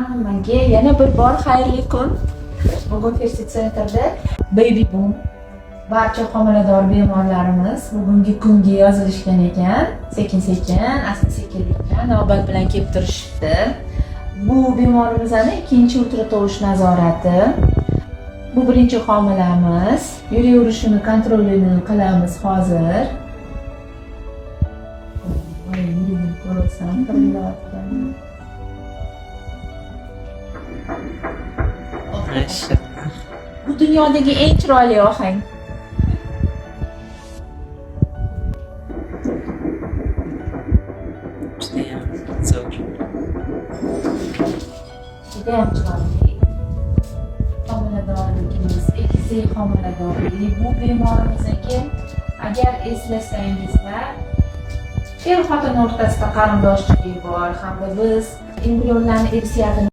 Hammaga yana bir bor xayrli kun. Bugun Ferti Center'da Baby Boom barcha homilador bemorlarimiz bugungi kunga yozilishgan ekan. Sekin-sekin, asta-sekinlik bilan navbat bilan kelib turishibdi. Bu bemorimizni ikkinchi ultratovush nazorati. Bu birinchi homilamiz. Yurak urishini kontrolini qilamiz hozir. Voy, yuragini ko'rasan, tirillayotganini. Mashallah. Bu dunyodagi eng chiroyli ohang. Judayam zo'r. Judayam chiroyli. Homiladorligimiz, egizak homiladorlik. Bu bemorimizniki, agar eslasangizlar, er xotin o'rtasida qarindoshchilik bor hamda biz embrionlarni irsiyatini